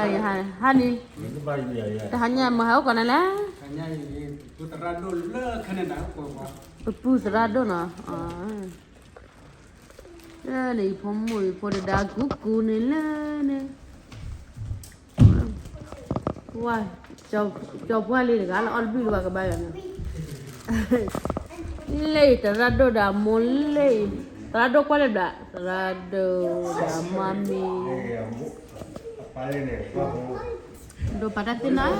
ဟါန့ၣ်, တဟါညါမ့ၢ်ဟဲအိၣ်ကီးနၤလဲၣ်, ပပုၢ်သရၣ်ဒိၣ်နီၤ, လၢန့ၣ် ယဖိမုၣ်ယဖိတဒါကူကူန့ၣ်လၢန့ၣ် ဝါ, ကၠီၤပှၢ်လံတဂၤလၢအီၣ်တဘ့ၣ်လၢၤဘၣ်ကဘၣ်ယၤန့ၣ်, လၢသရၣ်ဒိၣ်ဒီးအမိၢ်လၢ, သရၣ်ဒိၣ်ကွၢ်လၢဘျး, သရၣ်ဒိၣ်ဒီးအမါမံၤ, ဒိၣ်ပာ်တၢ်သ့ၣ်နီၣ်,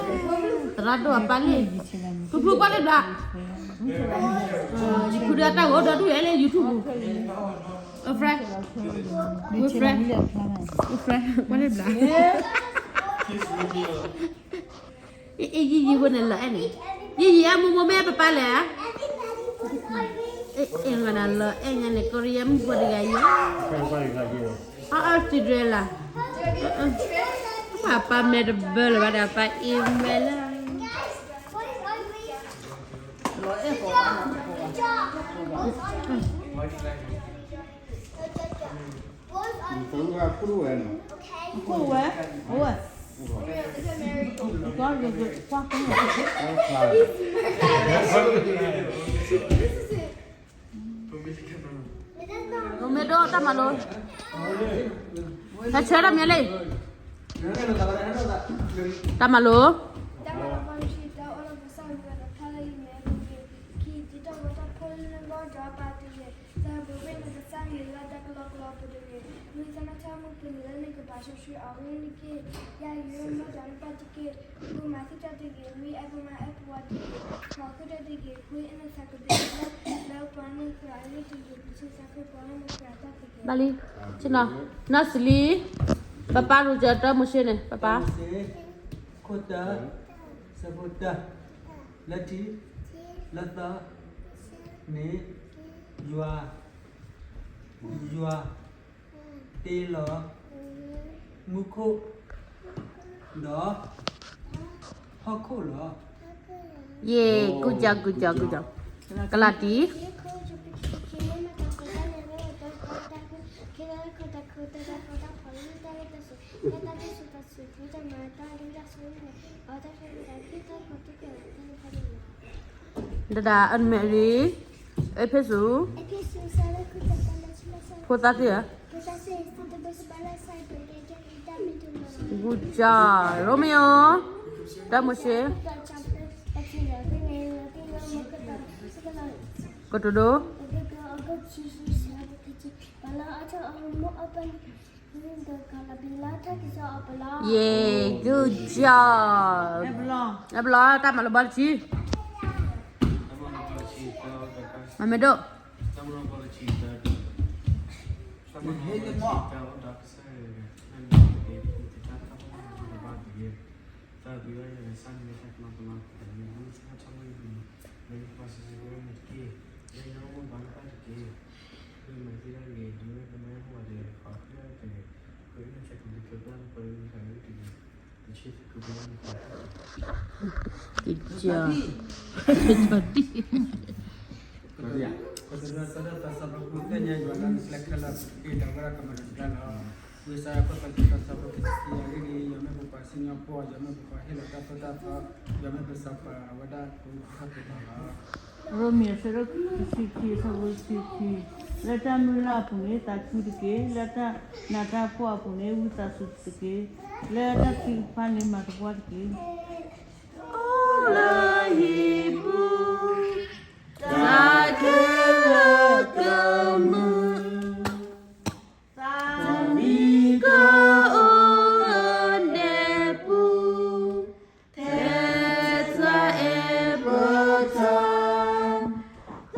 သရၣ်ဒိၣ်အပၢ်လံ, ဖုဖုကွၢ်လၢဘျး, ယဖုဒၣ်တၢ်ဂီၤဒီးဒုးယဲလၢ YouTube ပူၤ, အ friend, ဝဲ friend, ဝဲ friend ကွၢ်လၢဘျး အ့ ယံယံဝဲန့ၣ်လၢအဲၣ်န့ၣ်, ယံယံအမူမ့ၢ်မ့ၢ်ပပၢ်လဲၣ်, အ့ လၢအဲၣ်ညါန့ၣ် ကီၢ်ရံယါမုၣ်ဖိတဂၤယံ, အအၢ Cinderella, ပၢ်မဲာ်တဘၢလၢၤဘၣ်ဒီး ပၢ်အ့မဲာ်လၢ မ့ၢ်ဒိၣ်တၢ်မၤလိ, ဟဲဆၢတၢ်မ့ၢ်လံ, တၢ်မၤလိ တၢ်မၤလိပှၤမုၢ်ဆ့ၣ်တၢ်အိၣ်လၢကစၢ်ယွၤဒီးဖျါလၢယမဲာ်ပူၤတက့ၢ်. ခံ, ဒ်တၢ်ဂီၤတၢ်ဖီၣ်လၢနဂီၢ်ဒီးပာ်တဂ့ၤ. သၢ, ပဝဲနကစၢ်ယွၤလၢတၢ်ကလီကလီပူၤတဂ့ၤ. လွံၢ်, သးနထၢမုၢ်ပနံၤလၢနကဘၣ်ဆိၣ်ဂ့ၤအဂ့ၢ်န့ၣ်တက့ၢ်. ယဲၢ်, ယမ့ၢ်ဒီးနပၢ်တက့ၢ်. ဃု, မၤသံတၢ်တဂ့ၤ. နွံ, အဲၣ်ပမါအဲၣ်ပဝၤတဂ့ၤ. ဃိး, ဃုတၢ်တဂ့ၤ. ဃု, အ့ၣ်နသးကဘျံးလၢပှၤနသးအဂ့ၢ်တဂ့ၤ. ပဆံးသးဃုာ်ပှၤလၢနသးတၢ်တဂ့ၤ. ဘၣ်လံ, ဆ့ၣ်နီၤ, နီၢ်စလံ, ပပၢ်ရူၤစၢၤ တၢမိၤၡ့န့ၣ် ပပၢ် ခိၣ်တၢ, ဆၢဖိတၢ, လၢထံ, လၢသီ, န့ၣ်, ယွၤ, ယွၤ, တ့လီၤ, မူခိၣ်, ဒီး, ဟီၣ်ခိၣ်လီၤ. ယ့ၢ်, good job, good job, good job. ကလၤတံ တဒၣ်အမဲရံ, အ့းဖ့းစူး, ဖိသၣ်သ့ၣ်ဧၢ, ဂူၢ်ကၠီ, ရိမ့ၤဧိၤ, တၢ်မိၤၡ့, ကတိၤဒိ, ယ့ၢ်, good job. အဲၣ်ဘျီ, တၢ်မၤလိဘီတဆံ, မ့မ့ၢ်ဒိၣ်, ကစၢ်, ကစၢ်တံၢ် ဝံသးစူၤ ပသးစူၤ ပသးစူၤ ပသးစူၤ ယွၤမ့ၢ်ပပှၤစံၣ်ညီၣ်ကွီၢ်, ယွၤမ့ၢ်ပပှၤဟ့ၣ်လီၤတၢ်သိၣ်တၢ်သီ, ယွၤမ့ၢ်ပစီၤပၤအဝဲဒၣ်ကိးဂၤဒဲးလီၤ. ရိမ့ၤ အဆၢဒိၣ်တဆံခံ အဆၢဖိတဆံခံ, လၢတၢ်မုၢ်လၢ်အပူၤန့ၣ် သးခုတက့ၢ်, လၢတၢ်နးတၢ်ဖှီၣ်အပူၤန့ၣ် ဝံသးစူၤတက့ၢ်, လၢတၢ်ထုကဖၣ်န့ၣ် မၤသပှၢ်တက့ၢ်. အိၣ်လၢဟံၣ်ပူၤ တၢ်ခဲလၢာ်ကမုာ်, သးမံကအိၣ်လၢဒဲးပူၤ, ထဲတၢ်အဲၣ်ပတၢ်,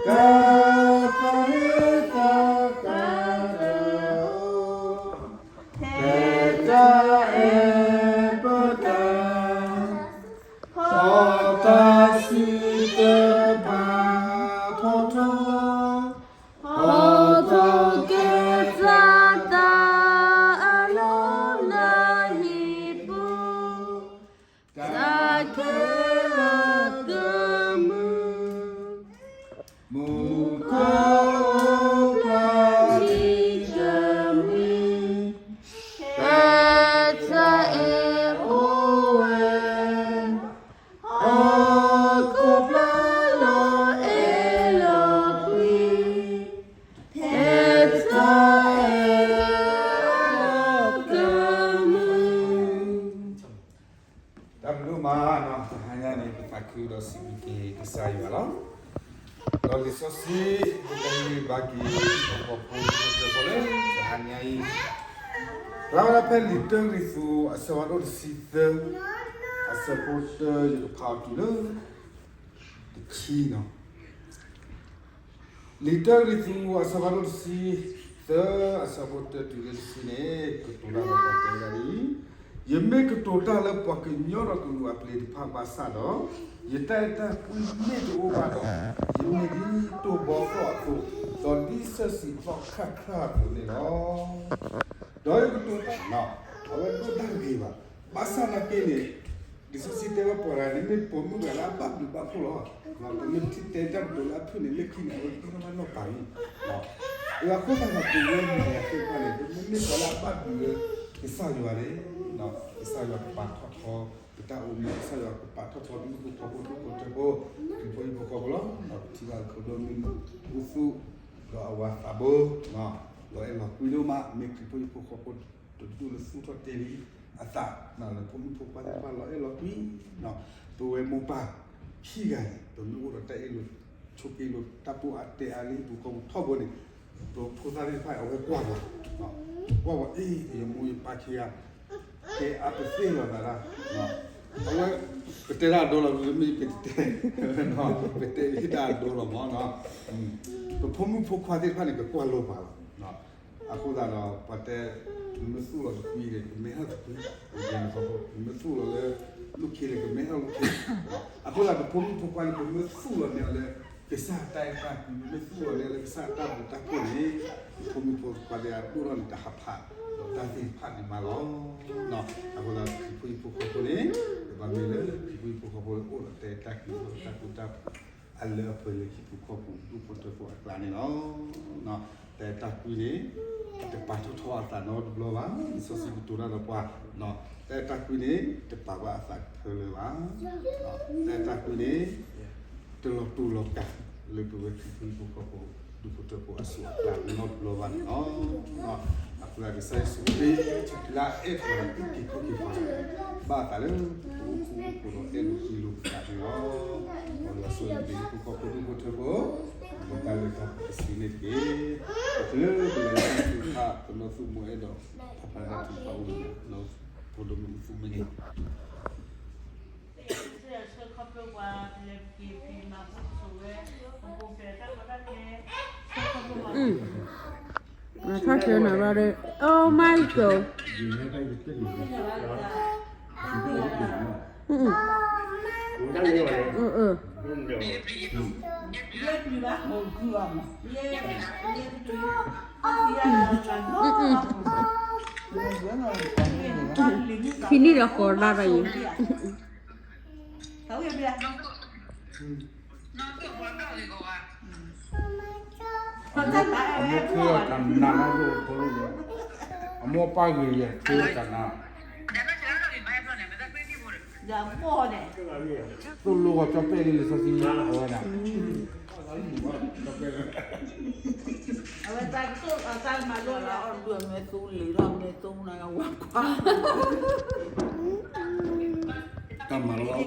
ကသးဟ့သးကတၢၢ်အိၣ်, ထဲတၢ်အဲၣ်ပတၢ်, ထီၣ်တၢ်စံးတၢ် မးနီၤ, တဟါညါန့ၣ် ပသးခုဒီးစံးဘျုးက့ၤကစၢ်ယွၤလီၤ. ဒီးလံာ်စီဆှံ ပကလုၢ်ဘၣ်က့ၤ ပှၤဖိဒိၣ်ဖိထၢဖိလၢ တဟါညါအံၤ, ဖျါဝဲဒၣ်ဖဲလံာ်တၢကရံၣ်သူး အဆၢဖးဒိၣ်တဆံသၢ အဆၢဖိတၢ ယကဖးအီၤတုၤလၢ တဆံနီၤ. လံာ်တၢကရံၣ်သူး အဆၢဖးဒိၣ်တဆံသၢ အဆၢဖိတၢတုၤလၢတဆံန့ၣ် ကတိၤတၢ်ဒီးပှၤတဲဝဲဒၣ်ဒ်အံၤ, ယမ့ၢ်ကတိၤတၢ်လၢပှၤကညီဒီးကလူးအပျ့ၤတဖၣ်ဘၣ်ဆၣ်ဒီး, ယတၢ်အဲၣ်တၢ်ကွံမ့ၢ်တအိၣ်ဘၣ်ဒီး, ယမ့ၢ်ဒ်တိၢ်ဘီသီၣ်အသိး, ဒီးဒ်စၢၣ်စံးသီၣ်ခၣ်ခၣ်အသိးန့ၣ်လီၤ. ဒီးယကတိၤတၢ်, အဝဲဒိၣ်တၢ်ဂ့ၤဘၣ်. ဘၣ်ဆၣ်သနာ်က့န့ၣ် လံာ်စီဆှံတဲဝဲပှၤဂၤန့ၣ် မ့ၢ်ပိာ်မုၣ်တဂၤလၢအဘၣ်ဘျုးဘၣ်ဖှိၣ်လီၤ. ပမ့ၢ်ထံၣ်တဲတၢ်ကတိၤလၢအဖုၣ်န့ၣ် လၢခံန့ၣ် အဝဲတ့ထီၣ်ဘၣ်နီၢ်ပၤလံ. အဃိသတးဒီး ပဝဲမ့ၢ်ပှၤသ့ၣ်တဖၣ်န့ၣ် ပမ့ၢ်မ့ၢ်ပှၤလၢအဘၣ်ဘျုးလၢကစၢ်ယွၤန့ၣ်, ကစၢ်ယွၤကပာ်ထီၣ်ထီ ပတၢ်အိၣ်မူ, ကစၢ်ယွၤကပာ်ထီၣ်ထီဒူၣ်ဖိထၢဖိ ဒူၣ်ဖိထၢဖိ, ခရံာ်ဖိဟံၣ်ဖိဃီဖိလီၤ. ပထံၣ်ဘၣ်ခီဖျိမ့ၢ်မုၢ်သူၣ် ဒီးအဝၤသးဘိ, လီၤအဲၣ်လီၤကွံဒိၣ်မး, မ့ၢ်ခရံာ်ဖိဟံၣ်ဖိဃီဖိတဒူၣ်လၢသူၣ်ထီၣ်တဲာ်လံအသး, လၢဖိမုၣ်ဖိခွါသ့ၣ်တဖၣ်လီၤအဲၣ်လီၤကွံ, ပဝဲမိၢ်ပၢ်ခံဂၤန့ၣ် ပမ့ၢ်အိၣ်ဒီးတၢ်အ့ၣ်လိာ် ဆိးက့လိာ်တၢ်ပိၢ်အါတဲအါလၢဟံၣ်ပူၤဃီပူၤထီဘိန့ၣ်, ပဖိသၣ်သ့ၣ်တဖၣ်အဝဲကွၢ်လီၤ, ကွၢ်ဝဲအ့ၣ် ယမိၢ်ယပၢ်ခံဂၤ တဲအါပသ့ၣ်လီၤသးဒၣ်, အဝဲ ပတဲတၢ်အဒိလီၤ, မ့ၢ်ပတဲ, ပတဲတၢ်အဒိလီၤမး, ပဖိမုၣ်ဖိခွါသ့ၣ်တဖၣ်န့ၣ် ကကွၢ်လိပှၤလီၤ. အဃိသတးဒီး ပှၤတဲ နမ့ၢ်သူၣ်လီၤတကွံန့ၣ် ကမဲထီၣ်တကွံ, နမ့ၢ်သူၣ်လီၤလၢ လိၣ်ခ့န့ၣ် ကမဲထီၣ်လိၣ်ခ့, အဃိသတး ပဖိမုၣ်ဖိခွါန့ၣ် ပမ့ၢ်သူၣ်လီၤန့ၢ်အီၤလၢ ကစၢ်တၢ်အဲၣ်တၢ်ကွံ, ပမ့ၢ်သူၣ်လီၤန့ၢ်အီၤလၢကစၢ်တၢ်ဘျုးတၢ်ဖှိၣ်န့ၣ်, ပဖိမုၣ်ဖိခွါသ့ၣ်တဖၣ်ဒိၣ်ထီၣ်န့ၣ် တဟးဖးဒီးတၢ်သ့ၣ်တဖၣ်ဒံးမးလီၤ. အဃိသတး ခရံာ်ဖိဟံၣ်ဖိဃီဖိန့ၣ် ပဘၣ်မ့ၢ်လၢခရံာ်ဖိဟံၣ်ဖိဃီဖိလၢအိၣ်ဒီးတၢ်အဲၣ်တၢ်ကွံ တၢ်ကူတၢ် အလၢအပှဲၤလၢဟံၣ်ဖိဃီဖိဒူၣ်ဖိထၢဖိအကျါန့ၣ်လီၤ. တၢ်အဲၣ်တၢ်ကွံန့ၣ် တပာ်ထီၣ်ထီအသးနီတဘျီဘၣ်. လံာ်စီဆှံကတိၤတၢ်ဒီးပှၤ, တၢ်အဲၣ်တၢ်ကွံန့ၣ် တပာ်ဘၣ်အသးခဲလၢာ်ဘၣ်. တၢ်အဲၣ်တၢ်ကွံန့ၣ် တလီၤတူာ်လီၤကာ် လၢပဝဲခရံာ်ဖိဟံၣ်ဖိဃီဖိဒူၣ်ဖိထၢဖိအစိၤအကျါနီတဘျီဘၣ်န့ၣ်လီၤ. အဃိသတးကစၢ်ယ့ၣ်ၡူးခရံာ် လၢအအဲၣ်ပှၤလၢအုၣ်က့ၤခီၣ်က့ၤပှၤ ဘၣ်အသးလၢပအိၣ်ဃူအိၣ်ဖိးဒီးအဲၣ်လိာ်ကွံလိာ်ပသးန့ၣ်လီၤ. မ်ယွၤဆိၣ်ဂ့ၤက့ၤဟံၣ်ဖိဃီဖိဒူၣ်ဖိထၢဖိ လၢတၢ်လဲၤတၢ်က့ၤတဆံန့ၣ်တက့ၢ်. ပချုးပလဲၤလၢတၢ်ထုကဖၣ် ပနီၢ်သူၣ်မူအဲၣ်ဒိး ဖးဖျါတၢ်ထုကဖၣ်အိၣ်န့ၣ် ဖိဒိၣ်မုၣ်သူၣ်မုၢ်န့ၣ် ထီၣ်ဆၢနၤဘၣ်ဒီး Oh my God. ဖံနံၣ်ဒီးဃီၤလါဒီးယံၤ အမိၢ်ဖုအတၢ်နးနီၢ်ဒိၣ်ဖိလၢ အမိၢ်ပၢ်ဂ့ၤယဲၢ်ဖုအတၢ်နး သိၣ်လိဂီၤကၠီပဲၣ်လံလံာ်စီဆှံအဝဲဒၣ် အဝဲတၢ်ကတိၤအတၢ်မၤလိလၢအီၣ်ဒုးအမဲာ် သိလ့ၤထီၣ်မဲာ်သိနၤဝဲကွၢ် တၢ်မၤလိအီၣ်